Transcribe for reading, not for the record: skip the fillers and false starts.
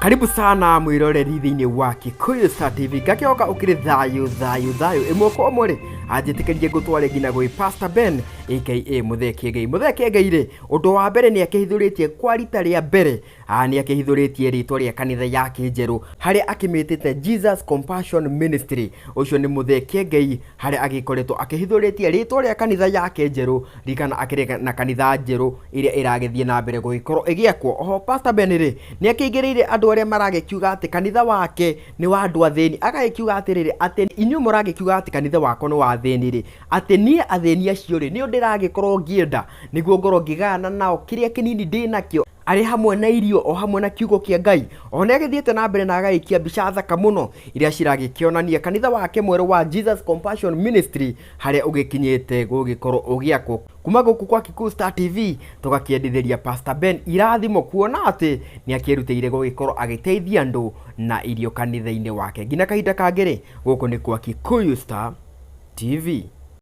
Karibu sana mwiroreri thĩinĩ wa Kikuyu Star TV. Ngakĩhoka ũkĩrĩ thayũ thayũ thayũ. Ĩmwe kwa ĩmwe rĩ, anjĩtĩkĩrie ngũtware nginya gwĩ Pastor Ben aka Mũthee Kĩengei. Mũthee Kĩengei rĩ, ũndũ wa mbere nĩ akĩhithũrĩtie kwa rita rĩa mbere, nĩ akĩhithũrĩtie rĩtwa rĩa kanitha yake njerũ harĩa akĩmĩtĩte Jesus Compassion Ministry. Ũcio nĩ Mũthee Kĩengei harĩa agĩkoretwo akĩhithũrĩtie rĩtwa rĩa kanitha yake njerũ. Ririkana akĩrĩ na kanitha njerũ ĩrĩa ĩragĩthiĩ na mbere gũgĩkorwo ĩgĩakwo. Oho Pastor Ben rĩ, nĩ akĩingĩrĩire andũ arĩa maragĩkiuga atĩ kanitha wake nĩ wa andũ athĩni. Agagĩkiuga atĩrĩrĩ, atĩ inyuĩ mũragĩkiuga atĩ kanitha wakwa nĩ wa athĩni rĩ, atĩ niĩ athĩni acio rĩ, nĩo ndĩragĩkorwo ngĩenda nĩguo ngorwo ngĩgayana nao kĩrĩa kĩnini ndĩnakĩo arĩ hamwe na irio o hamwe na kiugo kĩa Ngai. Oho nĩ agĩthiĩte na mbere na agagĩikia mbica thaka mũno iria ciragĩkĩonania kanitha wake mwerũ wa Jesus Compassion Ministry harĩa ũgĩkinyĩte gũgĩkorwo ũgĩakwo. Kuma gũkũ kwa Kikuyu Star TV tũgakĩendithĩria Pastor Ben irathimo kuona atĩ nĩ akĩrutĩire gũgĩkorwo agĩteithia andũ na irio kanitha-inĩ wake. Nginya kahinda kangĩ rĩ, gũkũ nĩ kwa Kikuyu Star TV.